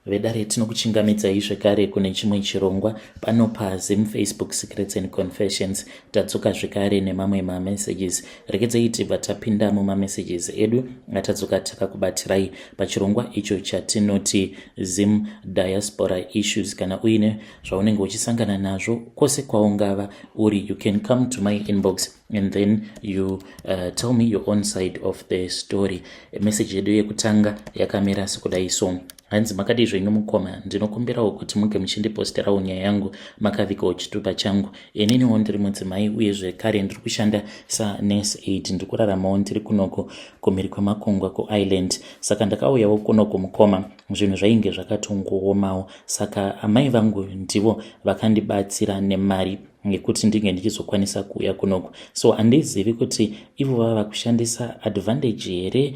Vedare, tinokuchingamidzai zvekare kune chimwe chirongwa pano paZim Facebook Secrets and Confessions. Tadzoka zvekare nemamwe mamessages. Regedzai tibva tapinda mumamessages edu atadzoka takakubatirai pachirongwa icho chatinoti Zim Diaspora Issues. Kana uine zvaunenge uchisangana nazvo kwose kwaungava uri, you can come to my inbox and then you tell me your own side of the story. Message yedu yekutanga yakamira sekudai so. Hanzi, "Makadii zvenyu mukoma? Ndinokumbirawo kuti munge muchindiposterawo nyaya yangu makavigawo chitupa changu. Ininiwo ndiri mudzimai uye zvekare ndiri kushanda sanurse aid. Ndiri kuraramawo ndiri kunoko kumhiri kwemakungwa, kuIreland. Saka ndakauyawo kunoko mukoma, zvinhu zvainge zvakatongoomawo. Saka amai vangu ndivo vakandibatsira nemari yekuti ndinge ndichizokwanisa kuuya kunoko. So handizivi kuti ivo vava kushandisa advantage here,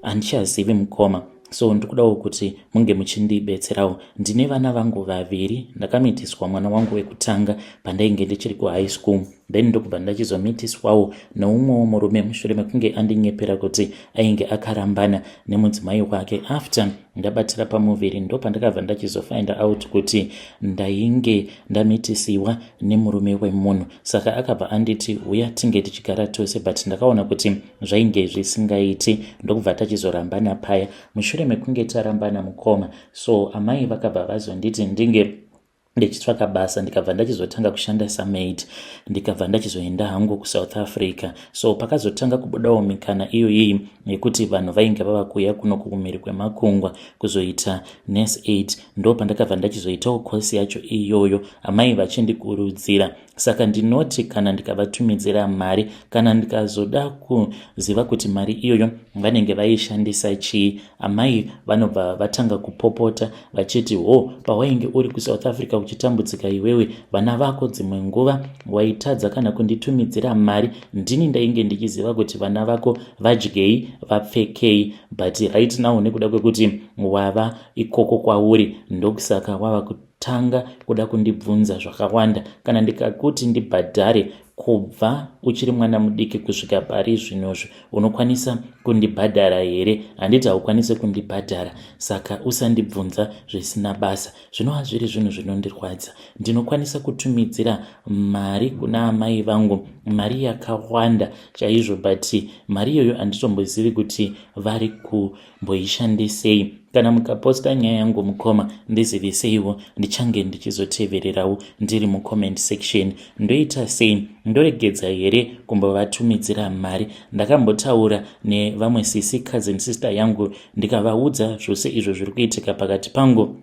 handichazivi mukoma. So ndiri kudawo kuti munge muchindibetserawo. Ndine vana vangu vaviri. Ndakamitiswa mwana wangu wekutanga pandainge ndichiri kuhigh school, then ndokubva ndachizomitiswawo neumwewo murume mushure mekunge andinyepera kuti ainge akarambana nemudzimai wake. After ndabatira pamuviri, ndopandakabva ndachizofind out kuti ndainge ndamitisiwa nemurume wemunhu. Saka akabva anditi uya tinge tichigara tose, but ndakaona kuti zvainge zvisingaiti, ndokubva tachizorambana paya. Mushure mekunge tarambana mukoma, so amai vakabva vazonditi ndinge ndichitsvaka basa, ndikabva ndachizotanga kushanda samaid, ndikabva ndachizoenda hangu kuSouth Africa. So pakazotanga kubudawo mikana iyoyi yekuti vanhu vainge vava kuuya kuno kumhiri kwemakungwa kuzoita nurse aid, ndo pandakabva ndachizoitawo kosi yacho iyoyo, amai vachindikurudzira. Saka ndinoti kana ndikavatumidzira mari, kana ndikazoda kuziva kuti mari iyoyo vanenge vaishandisa chii, amai vanobva vatanga kupopota vachiti, 'Ho, pawainge uri kuSouth Africa uchitambudzika iwewe, vana vako, dzimwe nguva waitadza kana kunditumidzira mari. Ndini ndainge ndichiziva kuti vana vako vadyei, vapfekei. But right now, nekuda kwekuti wava ikoko kwauri, ndokusaka wava kutanga kuda kundibvunza zvakawanda. Kana ndikakuti ndibhadhare kubva uchiri mwana mudiki kusvika pari zvinozvi, unokwanisa kundibhadhara here? Handiti haukwanisi kundibhadhara? Saka usandibvunza zvisina basa.' Zvinova zviri zvinhu zvinondirwadza. Ndinokwanisa kutumidzira mari kuna amai vangu, mari yakawanda chaizvo, but mari iyoyo handitombozivi kuti vari kumboishandisei. Kana mukaposta nyaya yangu mukoma, ndiziviseiwo, ndichange ndichizotevererawo ndiri mucomment section. Ndoita sei? Ndoregedza here kumbovatumidzira mari? Ndakambotaura nevamwe sisi, cousin sister yangu, ndikavaudza zvose izvo zviri kuitika pakati pangu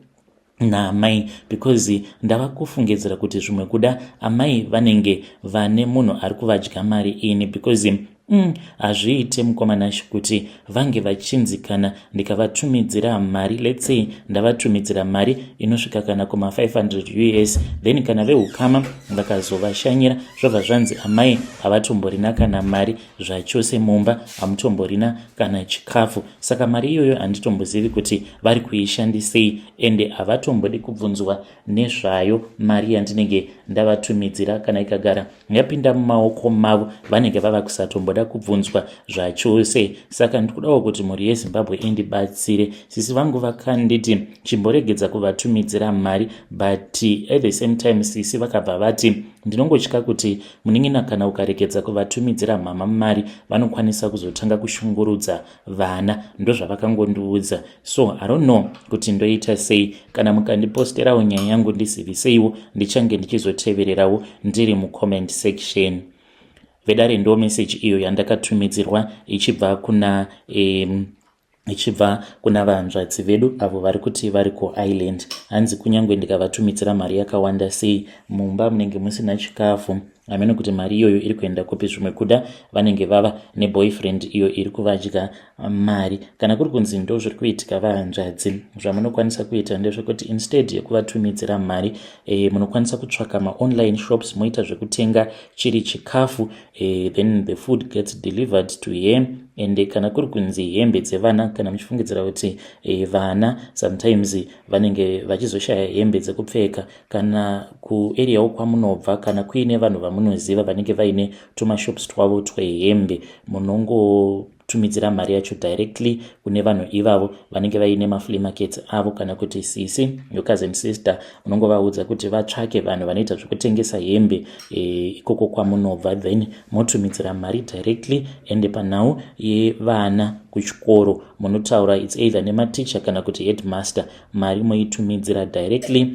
naamai, because ndava kufungidzira kuti zvimwe kuda amai vanenge vane munhu ari kuvadya mari ini, because hazviite mukoma Nashi kuti vange vachinzi kana ndikavatumidzira mari, let's say ndavatumidzira mari inosvika kana kuma500 US, then kana veukama vakazovashanyira, zvobva zvanzi amai havatomborina kana mari zvachose, mumba hamutomborina kana chikafu. Saka mari iyoyo handitombozivi kuti vari kuishandisei, ende havatombodi kubvunzwa nezvayo mari yandinenge ndavatumidzira. Kana ikagara yapinda mumaoko mavo, vanenge vava kusatomboda kubvunzwa zvachose. Saka ndikudawo kuti mhuri yeZimbabwe indibatsire. Sisi vangu vakanditi chimboregedza kuvatumidzira mari, but at the same time sisi vakabva vati ndinongotya kuti munin'ina, kana ukaregedza kuvatumidzira mhama mari, vanokwanisa kuzotanga kushungurudza vana. Ndozvavakangondiudza. So I don't know kuti ndoita sei. Kana mukandiposterawo nyaya yangu, ndiziviseiwo, ndichange ndichizotevererawo ndiri mucomment section." Vedare, ndo meseji iyo yandakatumidzirwa ichibva kuna vanzvadzi vedu avo vari kuti vari kuIreland. Hanzi kunyange ndikavatumidzira mari yakawanda sei, mumba munenge musina chikafu. Hamene kuti mari iyoyo iri kuenda kupi. Zvimwe kuda vanenge vava neboyfriend iyo iri kuvadya mari. Kana kuri kunzi ndo zviri kuitika, vahanzvadzi, zvamunokwanisa kuita ndezvekuti instead yekuvatumidzira mari, munokwanisa kutsvaka maonline shops, moita zvekutenga chiri chikafu, then the food gets delivered to her. And kana kuri kunzi hembe dzevana, kana muchifungidzira kuti vana sometimes vanenge vachizoshaya hembe dzekupfeka, kana kuareawo kwamunobva, kana kuine vanhu vamunoziva vanenge vaine tumashops twavo twehembe, munongo Tumidzira mari yacho directly kune vanhu ivavo vanenge vaine maflea markets avo, kana kuti sisi, your cousin sister, unongovaudza kuti vatsvake vanhu vanoita zvekutengesa hembe ikoko kwamunobva, then motumidzira mari directly. Ende panhau yevana kuchikoro, munotaura, it's either nematicha kana kuti headmaster, mari moitumidzira directly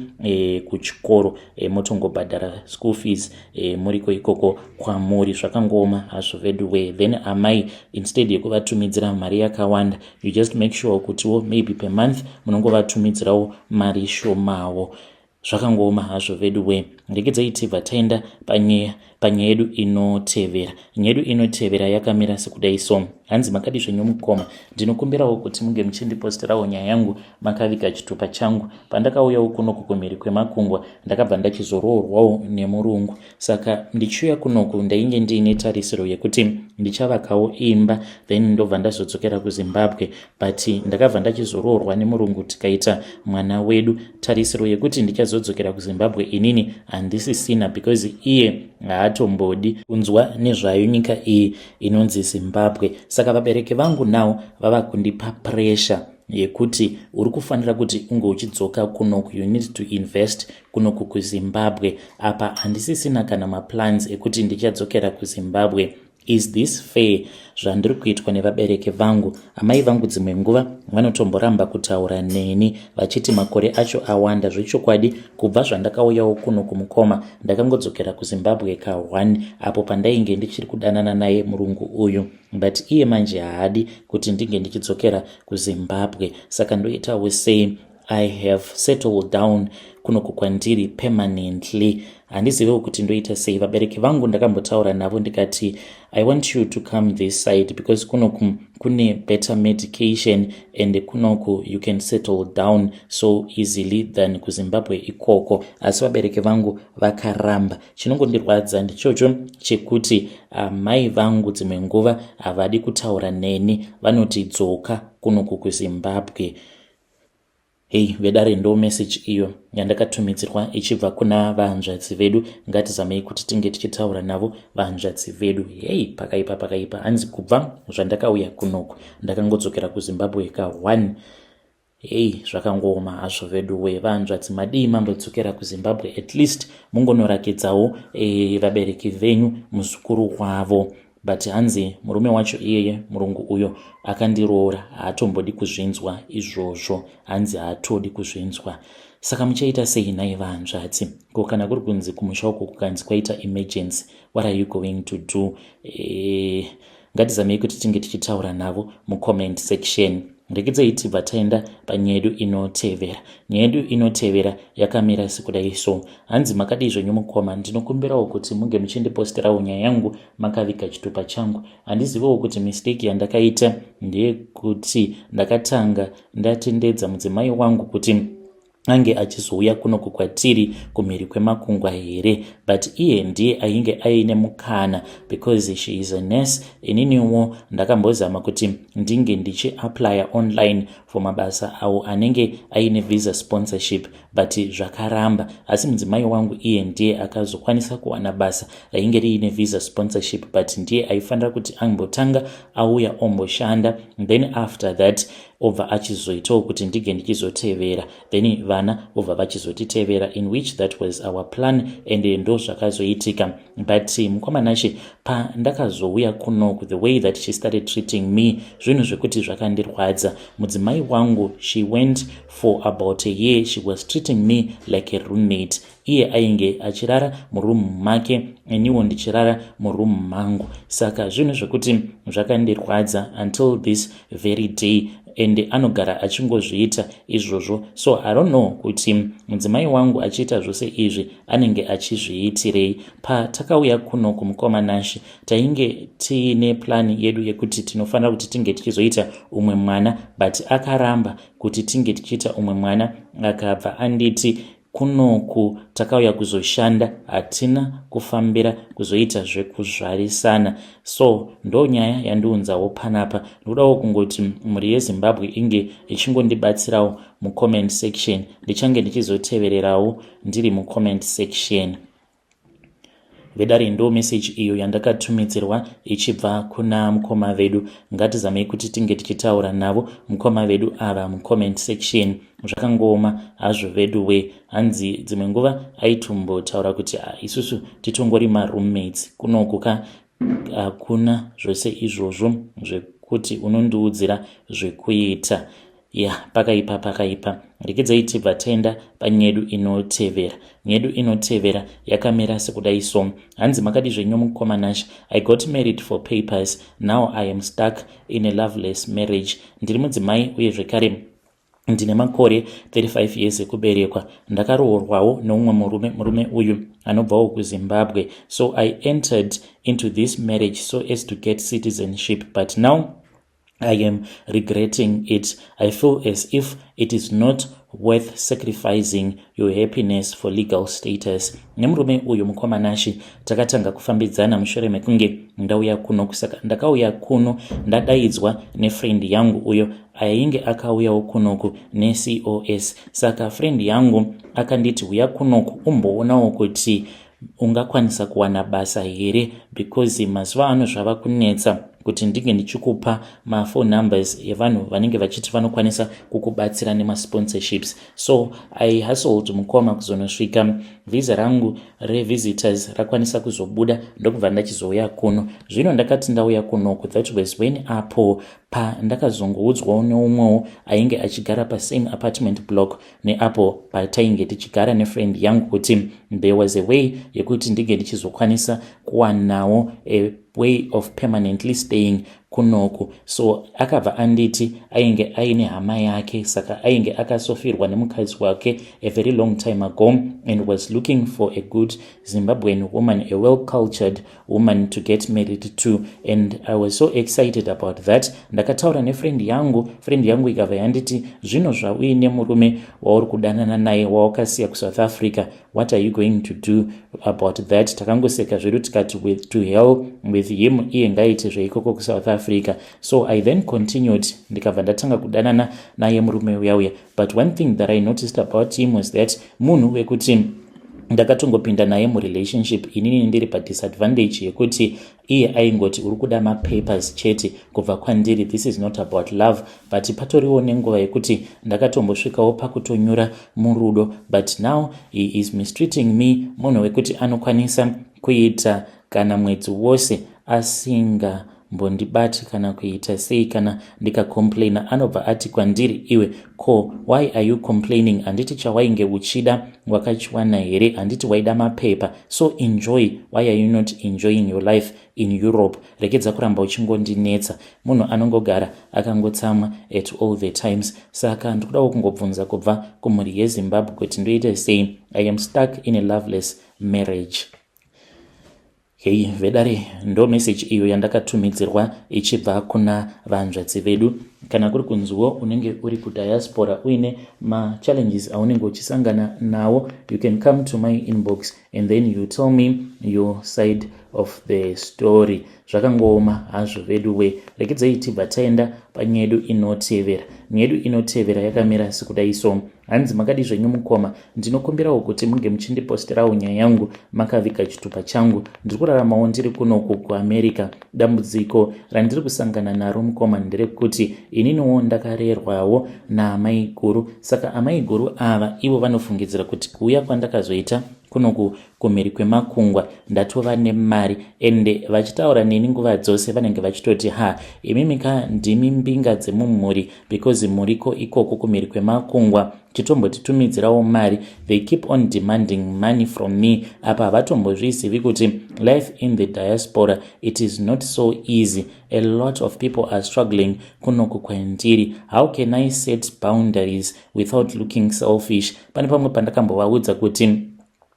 kuchikoro, motongobhadhara school fees muriko ikoko kwamuri. Zvakangooma hazvo vedu. Then amai, instead yekuvatumidzira mari yakawanda, you just make sure kutiwo maybe per month munongovatumidzirawo mari shomawo. Zvakangooma hazvo vedu we. Regedzai tibva taenda panyaya yedu inotevera. Nyaya yedu inotevera yakamira sekudai so. Hanzi, "Makadi zvenyu mukoma? Ndinokumbirawo kuti munge muchindiposterawo nyaya yangu makaviga chitupa changu. Pandakauyawo kunoku kumhiri kwemakungwa, ndakabva ndachizoroorwawo nemurungu. Saka ndichiuya kunoku ndainge ndiine tarisiro yekuti ndichavakawo imba, then ndobva ndazodzokera kuZimbabwe, but ndakabva ndachizoroorwa nemurungu, tikaita mwana wedu. Tarisiro yekuti ndichazodzokera kuZimbabwe inini handisisina, because iye haatombodi kunzwa nezvayo nyika iyi inonzi Zimbabwe. Saka vabereki vangu nawo vava kundipa pressure yekuti uri kufanira kuti unge uchidzoka kunoku, you need to invest kunoku kuZimbabwe. Apa handisisina kana maplans ekuti ndichadzokera kuZimbabwe. Is this fair zvandiri kuitwa nevabereki vangu? Amai vangu dzimwe nguva vanotomboramba kutaura neni vachiti makore acho awanda. Zvechokwadi, kubva zvandakauyawo kuno kumukoma, ndakangodzokera kuZimbabwe ka1 apo pandainge ndichiri kudanana naye murungu uyu, but iye manje haadi kuti ndinge ndichidzokera kuZimbabwe. Saka ndoitawo sei? I have settled down kunoku kwandiri permanently. Handizivewo kuti ndoita sei. Vabereki vangu ndakambotaura navo ndikati, 'I want you to come this side because kunoku kune better medication and kunoku you can settle down so easily than kuZimbabwe ikoko,' asi vabereki vangu vakaramba. Chinongondirwadza ndichocho chekuti amai vangu dzimwe nguva havadi kutaura neni, vanoti dzoka kunoku kuZimbabwe." Hei vedare, ndo message iyo yandakatumidzirwa ichibva kuna vahanzvadzi vedu. Ngatizamei kuti tinge tichitaura navo vahanzvadzi vedu. Hei, pakaipa, pakaipa. Hanzi, "Kubva zvandakauya kunoku ndakangodzokera kuZimbabwe ka1." Hei, zvakangooma hazvo vedu we. Vahanzvadzi, madii mambodzokera kuZimbabwe, at least mungonorakidzawo vabereki venyu muzukuru wavo? But hanzi murume wacho iyeye, murungu uyo akandiroora, haatombodi kuzvinzwa izvozvo. Hanzi haatodi kuzvinzwa. Saka muchaita sei nhai vahanzvadzi? Ko kana kuri kunzi kumusha uko kukanzi kwaita emergency, what are you going to do? Ngatizamei kuti tinge tichitaura navo mucomment section. Regedzei tibva taenda panyaya yedu inotevera. Nyaya yedu inotevera yakamira sekudai so. Hanzi, "Makadii zvenyu mukoma? Ndinokumbirawo kuti munge muchindiposterawo nyaya yangu makaviga chitupa changu. Handizivewo kuti mistake yandakaita ndeyekuti ndakatanga ndatendedza mudzimai wangu kuti ange achizouya kunoku kwatiri kumhiri kwemakungwa here, but iye ndiye ainge aine mukana because she is a nurse. Ininiwo ndakambozama kuti ndinge ndichiapplya online for mabasa awo anenge aine visa sponsorship, but zvakaramba. Asi mudzimai wangu iye ndiye akazokwanisa kuwana basa rainge riine visa sponsorship, but ndiye aifanira kuti ambotanga auya omboshanda, then after that obva achizoitawo kuti ndinge ndichizotevera, then vana vobva vachizotitevera, in which that was our plan and ndo zvakazoitika. But mukoma Nashe, pandakazouya kunoku, the way that she started treating me, zvinhu zvekuti zvakandirwadza. Mudzimai wangu, she went for about a year, she was treating me like a roommate. Iye ainge achirara murumu make, iniwo ndichirara murumu mangu. Saka zvinhu zvekuti zvakandirwadza until this very day, and anogara achingozviita izvozvo. So I don't know kuti mudzimai wangu achiita zvose izvi anenge achizviitirei. Patakauya kuno kumukoma Nashi, tainge tiine plan yedu yekuti tinofanira kuti tinge tichizoita umwe mwana, but akaramba kuti tinge tichiita umwe mwana. Akabva anditi kunoku takauya kuzoshanda, hatina kufambira kuzoita zvekuzvarisana. So ndo nyaya yandiunzawo panapa. Ndodawo kungoti mhuri yeZimbabwe inge ichingondibatsirawo mucomment section. Ndichange ndichizotevererawo ndiri mucomment section." Vedare, ndo meseji iyo yandakatumidzirwa ichibva kuna mukoma vedu. Ngatizamei kuti tinge tichitaura navo mukoma vedu ava mucomment section. Zvakangooma hazvo vedu we. Hanzi dzimwe nguva aitombotaura kuti, "Ah, isusu titongori maroommates kunoku ka, hakuna zvose izvozvo zvekuti unondiudzira zvekuita." Ya, pakaipa, pakaipa. Rekedzai tibva taenda panyedu inotevera. Nyedu inotevera yakamira sekudai so. Hanzi, "Makadi zvenyu mukoma Nash? I got married for papers. Now I am stuck in a loveless marriage. Ndiri mudzimai uye zvekare ndine makore 35 years ekuberekwa. Ndakaroorwawo neumwe murume. Murume uyu anobvawo kuZimbabwe. So I entered into this marriage so as to get citizenship, but now I am regretting it. I feel as if it is not worth sacrificing your happiness for legal status. Nemurume uyu, mukoma Nashi, takatanga kufambidzana mushure mekunge ndauya kuno. Saka ndakauya kuno ndadaidzwa nefriend yangu uyo ainge akauyawo kunoku neCOS. Saka friend yangu akanditi, 'Uya kunoku umboonawo kuti ungakwanisa kuwana basa here, because mazuva ano zvava kunetsa kuti ndinge ndichikupa maphone numbers evanhu vanenge vachiti vanokwanisa kukubatsira nemasponsorships.' So I hustled, mukoma, kuzonosvika vhisa rangu revisitors rakwanisa kuzobuda, ndokubva ndachizouya kuno. Zvino ndakati ndauya kunoku, that was when apo pandakazongoudzwawo neumwewo ainge achigara pasame apartment block neapo patainge tichigara nefriend yangu kuti there was a way yekuti ndinge ndichizokwanisa kuwanawo a way of permanently staying kunoku. So akabva anditi ainge aine hama yake, saka ainge akasofirwa nemukadzi wake a very long time ago and was looking for a good Zimbabwean woman, a well cultured woman to get married to, and I was so excited about that. Ndakataura nefriend yangu. Friend yangu ikabva yanditi, 'Zvino zvauine murume wauri kudanana naye wawakasiya kuSouth Africa, what are you going to do about that?' Takangoseka zvedu tikati, 'With to hell with him, iye ngaite zveikoko kuSouth Africa.' So I then continued, ndikabva ndatanga kudanana naye murume uya uya. But one thing that I noticed about him was that munhu wekuti ndakatongopinda naye murelationship, inini ndiri padisadvantage yekuti iye aingoti, 'Uri kuda mapapers chete kubva kwandiri. This is not about love.' But patoriwo nenguva yekuti ndakatombosvikawo pakutonyura murudo, but now he is mistreating me. Munhu wekuti anokwanisa kuita kana mwedzi wose asingambondibati kana kuita sei. Kana ndikacomplaina, anobva ati kwandiri, 'Iwe, ko why are you complaining? Handiti chawainge uchida wakachiwana here? Handiti waida mapepa? So enjoy. Why are you not enjoying your life in Europe? Rekedza kuramba uchingondinetsa.' Munhu anongogara akangotsamwa at all the times. Saka ndikudawo kungobvunza kubva kumhuri yeZimbabwe kuti ndoita sei. I am stuck in a loveless marriage." Hei vedare, ndo meseji iyo yandakatumidzirwa ichibva kuna vanzvadzi vedu. Kana kuri kunziwo unenge uri kudiaspora, uine machallenges aunenge uchisangana nawo, you can come to my inbox and then you tell me your side of the story. Zvakangooma hazvo vedu we. Rekedzai tibva taenda panyedu inotevera. Nyedu inotevera yakamira sekudai so. Hanzi, "Makadi zvenyu mukoma? Ndinokumbirawo kuti munge muchindiposterawo nyaya yangu makaviga chitupa changu. Ndiri kuraramawo ndiri kunoku kuAmerica. Dambudziko randiri kusangana naro, mukoma, nderekuti ininiwo ndakarerwawo naamai guru. Saka amai guru ava ivo vanofungidzira kuti kuuya kwandakazoita kunoku kumhiri kwemakungwa ndatova nemari, ende vachitaura neni nguva dzose vanenge vachitoti, 'Ha, imimi ka ndimi mbinga dzemumhuri, because muriko ikoko kumhiri kwemakungwa, chitombotitumidzirawo mari.' They keep on demanding money from me. Apa havatombozvizivi kuti life in the diaspora, it is not so easy. A lot of people are struggling kunoku kwandiri. How can I set boundaries without looking selfish? Pane pamwe pandakambovaudza kuti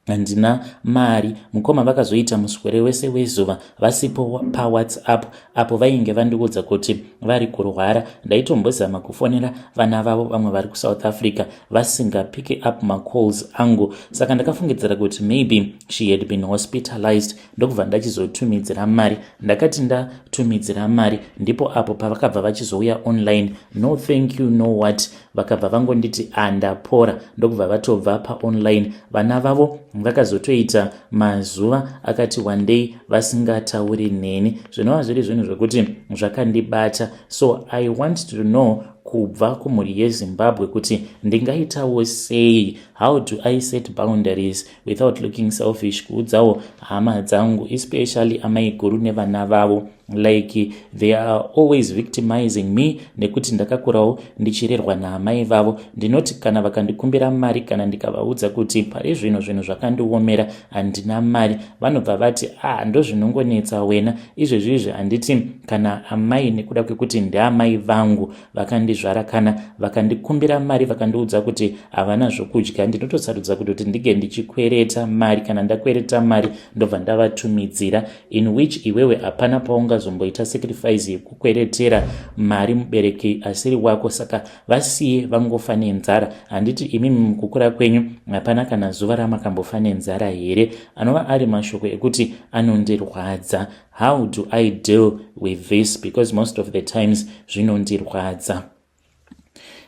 handina mari, mukoma, vakazoita muswere wese wezuva vasipo paWhatsApp apo vainge vandiudza kuti vari kurwara. Ndaitombozama kufonera vana vavo vamwe vari kuSouth Africa, vasingapicke up macalls angu. Saka ndakafungidzira kuti maybe she had been hospitalized, ndokubva ndachizotumidzira mari. Ndakati ndatumidzira mari, ndipo apo pavakabva vachizouya online. No thank you, no what. Vakabva vangonditi, 'Andapora,' ndokubva vatobva paonline. Vana vavo Vakazotoita mazuva akati wandei vasingatauri neni, zvinova zviri zvinhu zvekuti zvakandibata. So I want to know kubva kumhuri yeZimbabwe kuti ndingaitawo sei? How do I set boundaries without looking selfish kuudzawo hama dzangu, especially amaiguru nevana vavo? Like, they are always victimizing me nekuti ndakakurawo ndichirerwa naamai vavo. Ndinoti kana vakandikumbira mari, kana ndikavaudza kuti pari zvino zvinhu zvakandiomera, handina mari, vanobva vati, "Ah, ndozvinongonetsa wena izvezvi izvi." Handiti kana amai, nekuda kwekuti ndeamai vangu vakandizvara, kana vakandikumbira mari, vakandiudza kuti havana zvokudya, ndinotosarudza kutoti ndinge ndichikwereta mari. Kana ndakwereta mari, ndobva ndavatumidzira, in which iwewe hapana paungazomboita sacrifice yekukweretera mari mubereki asiri wako. Saka vasiye vangofa nenzara. Handiti imimi mukukura kwenyu hapana kana zuva ramakambofa nenzara here? Anova ari mashoko ekuti anondirwadza. How do I deal with this? Because most of the times zvinondirwadza.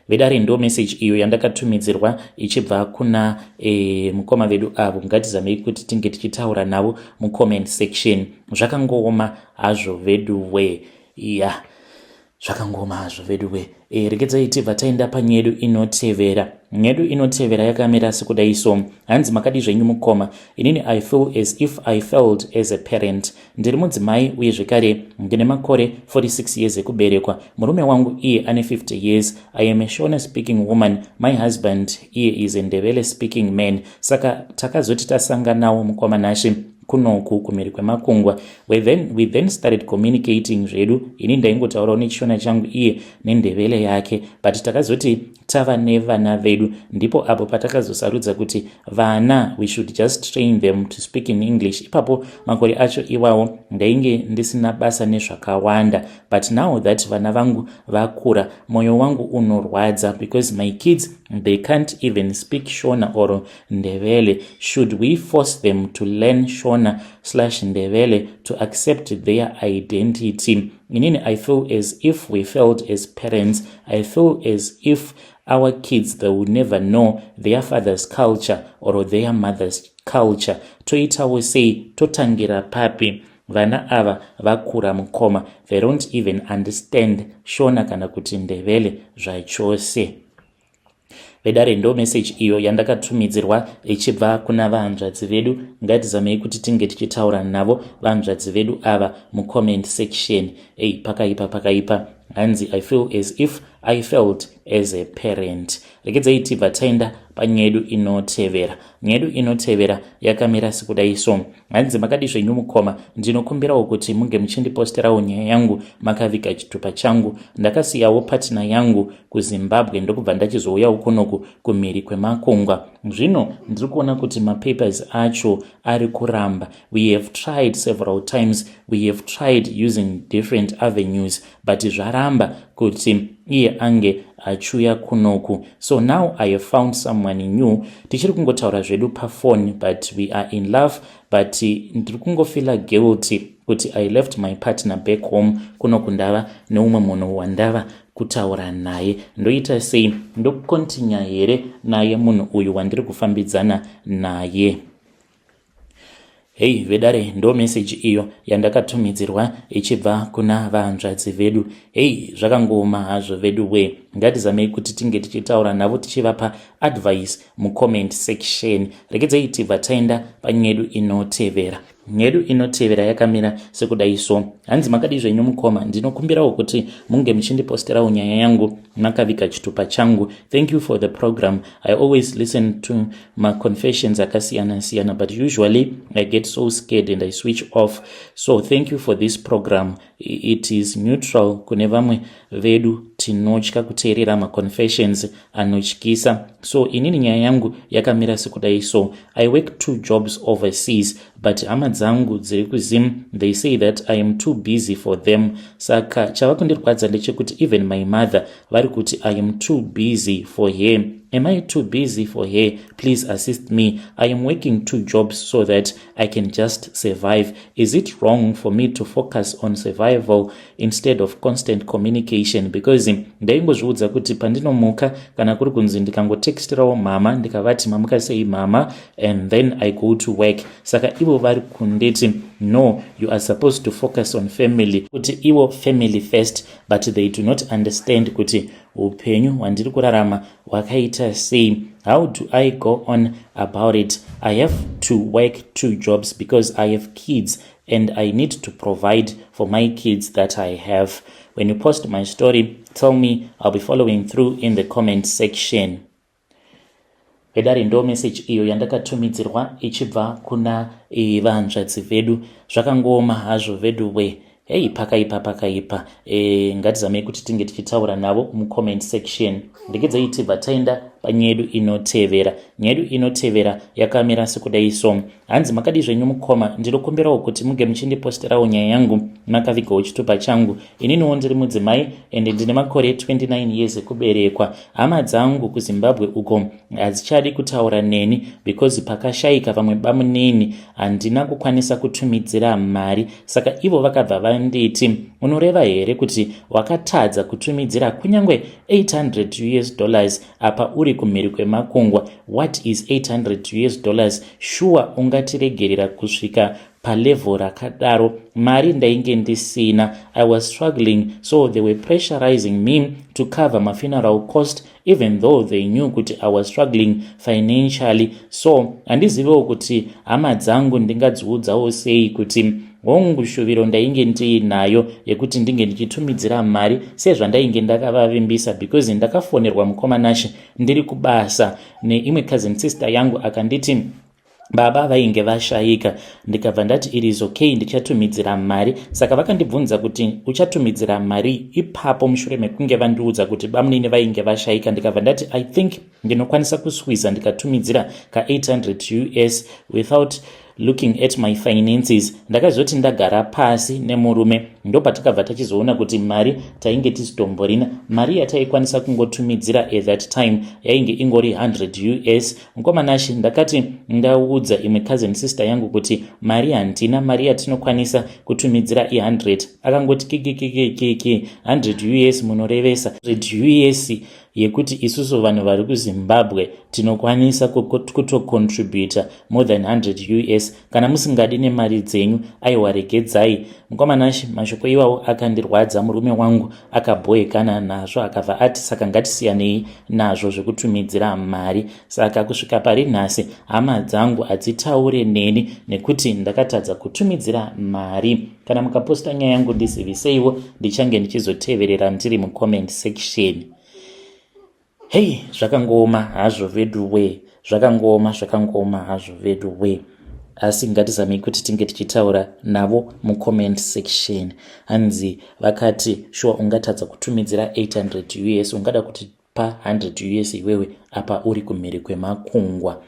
Vedare, ndo message iyo yandakatumidzirwa ichibva kuna mukoma vedu avo. Ngatizamei kuti tinge tichitaura navo mucomment section. Zvakangooma hazvo vedu we. Ya, zvakangooma hazvo vedu we. Regedzai tibva taenda panyedu inotevera. Nyedu inotevera yakamira sekudai so. Hanzi, "Makadi zvenyu mukoma? Inini I feel as if I failed as a parent. Ndiri mudzimai uye zvekare ndine makore 46 years ekuberekwa. Murume wangu iye ane 50 years. I am a Shona speaking woman. My husband iye is a Ndebele speaking man. Saka takazoti tasanganawo, mukoma Nashe, kunoku kumhiri kwemakungwa, we then started communicating zvedu. Ini ndaingotaurawo nechiShona changu, iye neNdebele yake, but takazoti tava nevana vedu, ndipo apo patakazosarudza kuti vana, we should just train them to speak in English. Ipapo makore acho iwawo ndainge ndisina basa nezvakawanda, but now that vana vangu vakura, mwoyo wangu unorwadza because my kids, they can't even speak Shona or Ndebele. Should we force them to learn Shona/Ndebele to accept their identity? Inini I feel as if we failed as parents. I feel as if our kids, they will never know their father's culture or their mother's culture. Toitawo sei? Totangira papi? Vana ava vakura, mukoma, they don't even understand Shona kana kuti Ndebele zvachose." Vedare, ndo message iyo yandakatumidzirwa ichibva kuna vahanzvadzi vedu. Ngatizamei kuti tinge tichitaura navo vahanzvadzi vedu ava mucomment section. Ei, pakaipa, pakaipa. Hanzi, "I feel as if I failed as a parent." Regedzai tibva taenda panyedu inotevera. Nyedu inotevera yakamira sekudai so. Hanzi, "Makadi zvenyu mukoma? Ndinokumbirawo kuti munge muchindiposterawo nyaya yangu makaviga chitupa changu. Ndakasiyawo partner yangu kuZimbabwe, ndokubva ndachizouyawo kunoku kumhiri kwemakungwa. Zvino ndiri kuona kuti mapapers acho ari kuramba. We have tried several times, we have tried using different avenues, but zvaramba kuti iye ange achiuya kunoku. So now I have found someone new. Tichiri kungotaura zvedu pafoni, but we are in love, but ndiri kungofeela guilty kuti I left my partner back home. Kunoku ndava neumwe munhu wandava kutaura naye. Ndoita sei? Ndokontinya here naye munhu uyu wandiri kufambidzana naye?" Hei vedare, ndo meseji iyo yandakatumidzirwa ichibva kuna vahanzvadzi vedu. Hei, zvakangooma hazvo vedu we. Ngatizamei kuti tinge tichitaura navo, tichivapa advice mucomment section. Regedzai tibva taenda panyedu inotevera. Nyedu inotevera yakamira sekudai so. Hanzi, "Makadi zvenyu mukoma? Ndinokumbirawo kuti munge muchindiposterawo nyaya yangu makaviga chitupa changu. Thank you for the program. I always listen to maconfessions akasiyana siyana, but usually I get so scared and I switch off. So thank you for this program. It is neutral kune vamwe vedu tinotya kuteerera maconfessions anotyisa. So inini nyaya yangu yakamira sekudai so. I work two jobs overseas, but hama dzangu dziri kuZim, they say that I am too busy for them. Saka chava kundirwadza ndechekuti even my mother vari kuti I am too busy for her. Am I too busy for her? Please assist me. I am working two jobs so that I can just survive. Is it wrong for me to focus on survival instead of constant communication? Because ndaingozviudza kuti pandinomuka, kana kuri kunzi ndikangotextirawo mama, ndikavati, "Mamuka sei, mama?" and then I go to work. Saka ivo vari kunditi, "No, you are supposed to focus on family," kuti ivo family first, but they do not understand kuti upenyu hwandiri kurarama hwakaita sei. How do I go on about it? I have to work two jobs because I have kids and I need to provide for my kids that I have. When you post my story, tell me. I'll be following through in the comment section. Vedare, ndo message iyo yandakatumidzirwa ichibva kuna vanzvadzi vedu. Zvakangooma hazvo vedu we. Hei, pakaipa, pakaipa. Ngatizamei kuti tinge tichitaura navo mucomment section. Ndekedzai tibva taenda panyaya yedu inotevera. Nyaya yedu inotevera yakamira sekudai so. Hanzi, "Makadi zvenyu, mukoma? Ndinokumbirawo kuti muge muchindiposterawo nyaya yangu makavigawo chitupa changu. Ininiwo ndiri mudzimai ende ndine makore 29 years ekuberekwa. Hama dzangu kuZimbabwe uko hadzichadi kutaura neni because pakashayika vamwe bamunini handina kukwanisa kutumidzira mari. Saka ivo vakabva vanditi, 'Unoreva here kuti wakatadza kutumidzira kunyange 800 US dollars apa uri kumhiri kwemakungwa? What is 800 US dollars? Shuwa ungatiregerera kusvika palevel rakadaro?' Mari ndainge ndisina. I was struggling, so they were pressurizing me to cover mafuneral cost even though they knew kuti I was struggling financially. So handizivewo kuti hama dzangu ndingadziudzawo sei kuti hongu, shuviro ndainge ndiinayo yekuti ndinge ndichitumidzira mari sezvandainge ndakavavimbisa, because ndakafonerwa, mukoma Nashe, ndiri kubasa neimwe cousin sister yangu, akanditi baba vainge vashayika. Ndikabva ndati, 'It is okay, ndichatumidzira mari.' Saka vakandibvunza kuti, 'Uchatumidzira mari?' ipapo mushure mekunge vandiudza kuti bamunini vainge vashayika. Ndikabva ndati, 'I think ndinokwanisa kuswiza ndikatumidzira ka800 US without looking at my finances.' Ndakazoti ndagara pasi nemurume, ndopatakabva tachizoona kuti mari tainge tisitomborina. Mari yataikwanisa kungotumidzira at that time yainge ingori 100 US. Mukoma Nashe, ndakati ndaudza imwe cousin sister yangu kuti mari handina, mari yatinokwanisa kutumidzira i100, akangoti, 'Kikikikiki, 100 US? Munorevesa. 100 US yekuti isusu vanhu vari kuZimbabwe tinokwanisa kutocontributa more than 100 US. Kana musingadi nemari dzenyu, aiwa, regedzai.' Mukoma Nashe, mashoko iwawo akandirwadza. Murume wangu akabhoekana nazvo, akabva ati, 'Saka ngatisiyanei nazvo zvekutumidzira mari.' Saka kusvika pari nhasi hama dzangu hadzitaure neni nekuti ndakatadza kutumidzira mari. Kana mukaposta nyaya yangu, ndiziviseiwo, ndichange ndichizoteverera ndiri mucomment section." Hei, zvakangooma hazvo vedu we, zvakangooma, zvakangooma hazvo vedu we. Asi ngatizamei kuti tinge tichitaura navo mucomment section. Hanzi vakati, "Shuwa ungatadza kutumidzira 800 US? Ungada kuti pa 100 US iwewe apa uri kumhiri kwemakungwa?"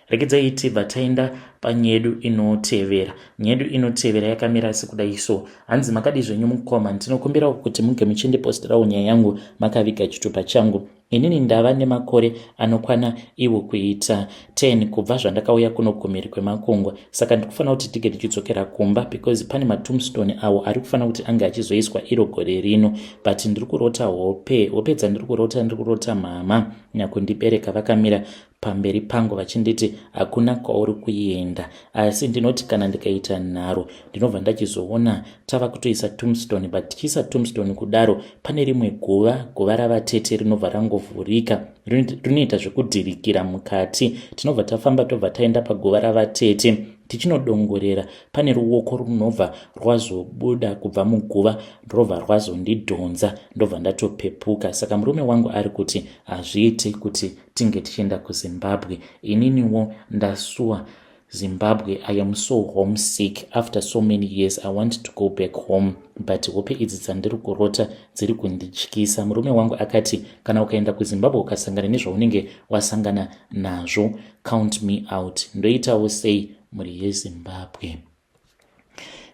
Regedzai tibva taenda panyaya yedu inotevera. Nyaya yedu inotevera yakamira sekudai so. Hanzi, "Makadi zvenyu, mukoma? Ndinokumbirawo kuti muge muchindiposterawo nyaya yangu makaviga chitupa changu. Inini ndava nemakore anokwana iwo kuita 10 kubva zvandakauya kuno kumhiri kwemakungwa. Saka ndikufanira kuti tige ndichidzokera kumba because pane matombstone awo ari kufanira kuti ange achizoiswa iro gore rino. But ndiri kurota hope. Hope dzandiri kurota, ndiri kurota mama nyakundibereka vakamira pamberi pangu vachinditi, 'Hakuna kwauri kuenda.' Asi ndinoti kana ndikaita nharo, ndinobva ndachizoona tava kutoisa tombstone. But tichiisa tombstone kudaro, pane rimwe guva, guva ravatete, rinobva rangovhurika, rinoita zvekudhirikira mukati. Tinobva tafamba, tobva taenda paguva ravatete. Tichinodongorera, pane ruoko runobva rwazobuda kubva muguva, robva rwazondidhonza, ndobva ndatopepuka. Saka murume wangu ari kuti hazviiti kuti tinge tichienda kuZimbabwe. Ininiwo ndasuwa Zimbabwe. I am so homesick. After so many years, I want to go back home, but hope idzi dzandiri kurota dziri kundityisa. Murume wangu akati kana ukaenda kuZimbabwe ukasangana nezvaunenge wasangana nazvo, count me out. Ndoitawo sei, mhuri yeZimbabwe?"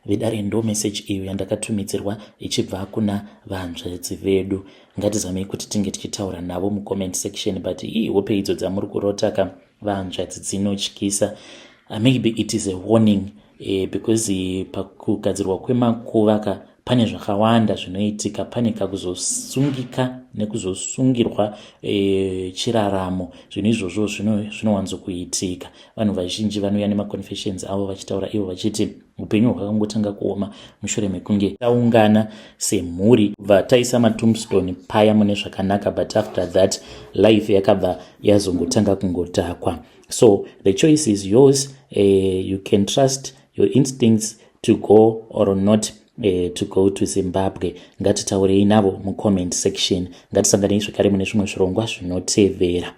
Vedare, ndo meseji iyo yandakatumidzirwa ichibva kuna vanzvedzi vedu. Ngatizamei kuti tinge tichitaura navo mucomment section. But ii, hope idzo dzamuri kurotaka, vanzvadzi, dzinotyisa. Maybe it is a warning, because pakugadzirwa kwemakuva ka pane zvakawanda zvinoitika. Pane kakuzosungika nekuzosungirwa chiraramo. Zvinhu izvozvo zvinowanzokuitika. Vanhu vazhinji vanouya nemaconfessions avo vachitaura ivo vachiti upenyu hwakangotanga kuoma mushure mekunge taungana semhuri, bva taisa matombstone paya mune zvakanaka, but after that life yakabva yazongotanga kungotakwa. So the choice is yours. You can trust your instincts to go or not to go to Zimbabwe. Ngatitaurei navo mucomment section. Ngatisanganei zvekare mune zvimwe zvirongwa zvinotevera.